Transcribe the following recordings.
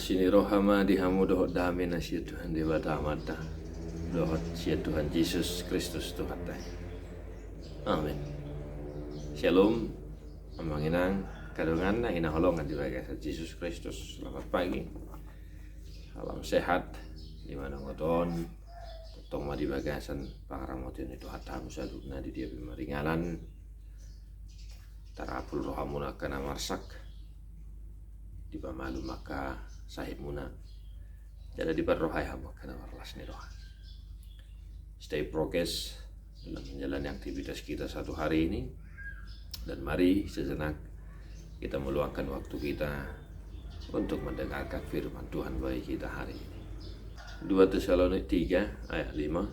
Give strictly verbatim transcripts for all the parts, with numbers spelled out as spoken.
Asi ni roha ma di hamu dohot dame na sian Tuhan Debata Amanta dohot sian Tuhan Jesus Kristus Tuhanta i. Amen. Syalom. Amang inang angka dongan na hinaholongan di bagasan Jesus Kristus, selamat pagi. Salam sehat di manang oto on. Tongtong ma di bagasan pangaramotion ni Tuhanta hamu saluhutna di dia pe maringanan. Tarapul rohamuna angka na marsak, dipamalum angka sahitmuna, jala diparrohai hamu angka na marlas ni roha. Stay prokes dalam menjalani aktivitas kita satu hari ini. Dan mari sejenak kita meluangkan waktu kita untuk mendengarkan firman Tuhan bagi kita hari ini. Dua Tesalonik tiga ayat lima.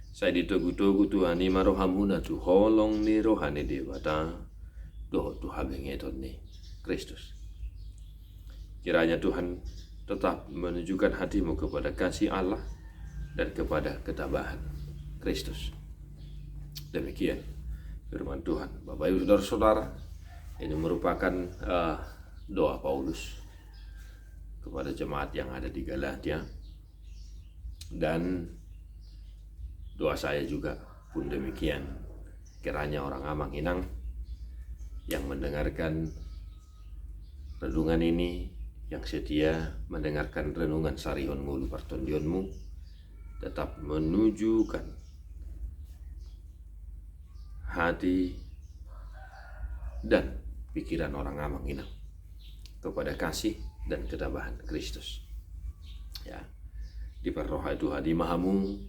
Sai ditogu-togu Tuhan i ma rohamuna tu holong ni roha ni Debata dohot tu habengeton ni Kristus. Kiranya Tuhan tetap menunjukkan hatimu kepada kasih Allah dan kepada ketabahan Kristus. Demikian firman Tuhan. Bapak Ibu Saudara-saudara, ini merupakan eh, doa Paulus kepada jemaat yang ada di Galatia. Dan doa saya juga pun demikian. Kiranya orang amang inang yang mendengarkan renungan ini, yang setia mendengarkan renungan Sarihon Ngolu Partondionmu, tetap menunjukkan hati dan pikiran orang amang inang kepada kasih dan ketabahan Kristus. Ya, diparrohai Tuhan i ma hamu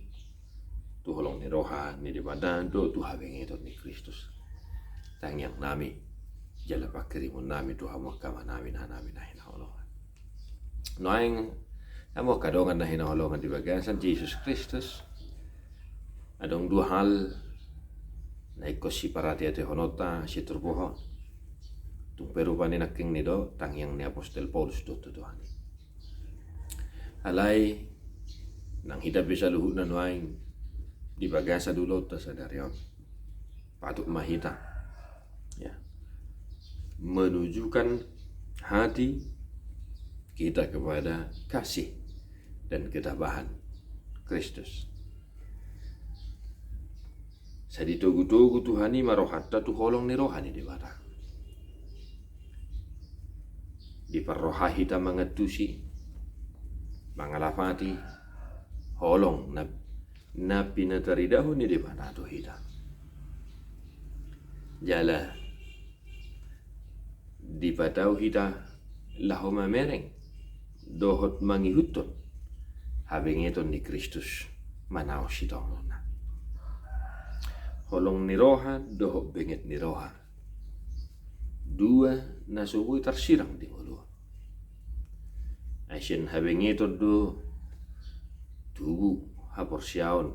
tu holong ni roha ni Debata dohot tu habengeton ni Kristus. Tangiang nami jala pangkirimon nami tu hamu angka amanami, inanami na hinaholongan. Nuaeng hamu angka dongan na hinaholongan di bagasan Jesus Kristus, adong dua hal na ingkon siparate-atehononta sian turpuk on. Tung pe rupani nangkin i do tangiang ni apostel Paulus do tu Tuhan i. Alai nang hita pe saluhutna nuaeng di bagasan ulaonta sadari on, patut ma hita, ya, menunjukkan hati kita kepada kasih dan ketabahan Kristus. Sai ditogu-togu Tuhan i ma rohanta tu holong ni roha ni Debata. Diparrohai hita mangantusi, mangalapati holong na, na pinataridahon ni Debata tu hita. Jala dipatau hita laho mamereng dohot mangihuthon habengeton ni Kristus manaon sitaononna. Holong ni roha dohot benget ni roha, dua na so boi tarsirang di ngolu on. Ai sian habengeton do tubu haporseaon,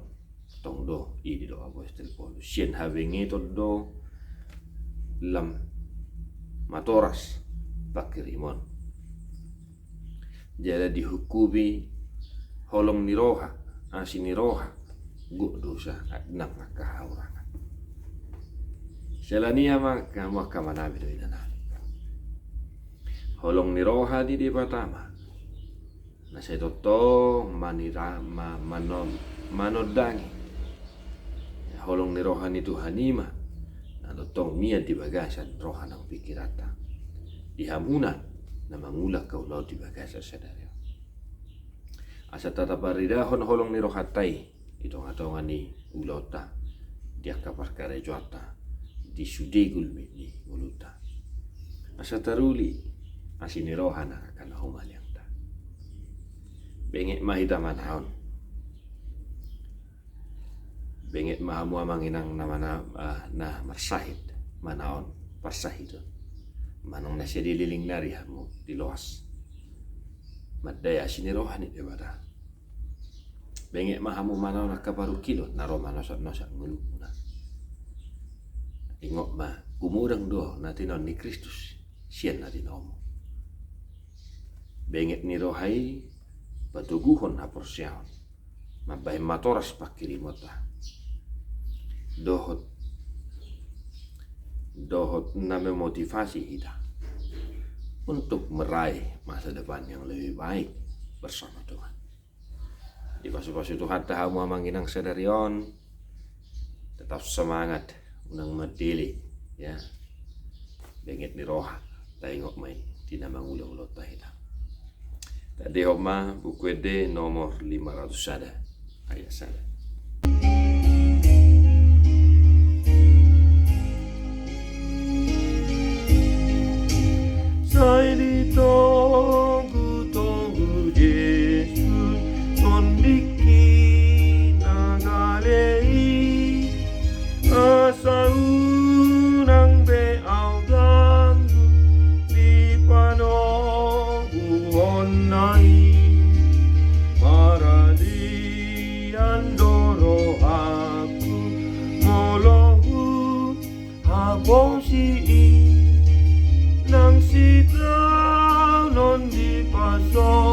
tong do i didok apostel Paulus. Sian habengeton do lam matoras pangkirimon. Jala dihukupi holong ni roha, asi ni roha, gok dosa, nang angka hahurangan. Siala ni i ma angka, hamu angka amanami dohot inanami, holong ni roha ni Debata ma na sai tongtong manira, ma, manon, manondangi holong ni roha ni Tuhan i ma na tongtong mian di bagasan roha nang pingkiranta di hamuna na mangula angka ulaon di bagasan sadari on. Asa tataparidahon holong ni rohanta i di tonga-tonga ni ulaonta, di angka parkarejoanta, di sude gulmit ni ngolunta. Asa taruli asi ni roha nang angka na humaliangta. Benget ma hita manaon. Benget ma hamu amang inang na mana, ah, na marsahit manaon parsahiton. Manang na sian leleng nari hamu diloas mandai asi ni roha ni Debata. Benget ma hamu manaon angka parungkilon na ro manosot-nosot ngolumuna. Ingot ma, gumodang do na tinaon ni Kristus sian na tinaonmu. Benget ni roha i patoguhon haporseaon, mambahen matoras pangkirimonta, dohot, dohot na memotivasi hita untuk meraih masa depan yang lebih baik bersama Tuhan. Dipasupasu Tuhanta hamu amang inang sadari on, tetap semangat, unang mandele, ya. Benget ni roha, taingot ma i di na mangulahulahonta hita. Tadehon ma Buku Ende nomor lima ratus sada, ayat sada. Sai ditonggutonggul Jesus tondikkina gale i, asa unang be au ganggu di panoguhonna i. Maradian do rohangku molo huhaposi i, nang sitaonon dipaso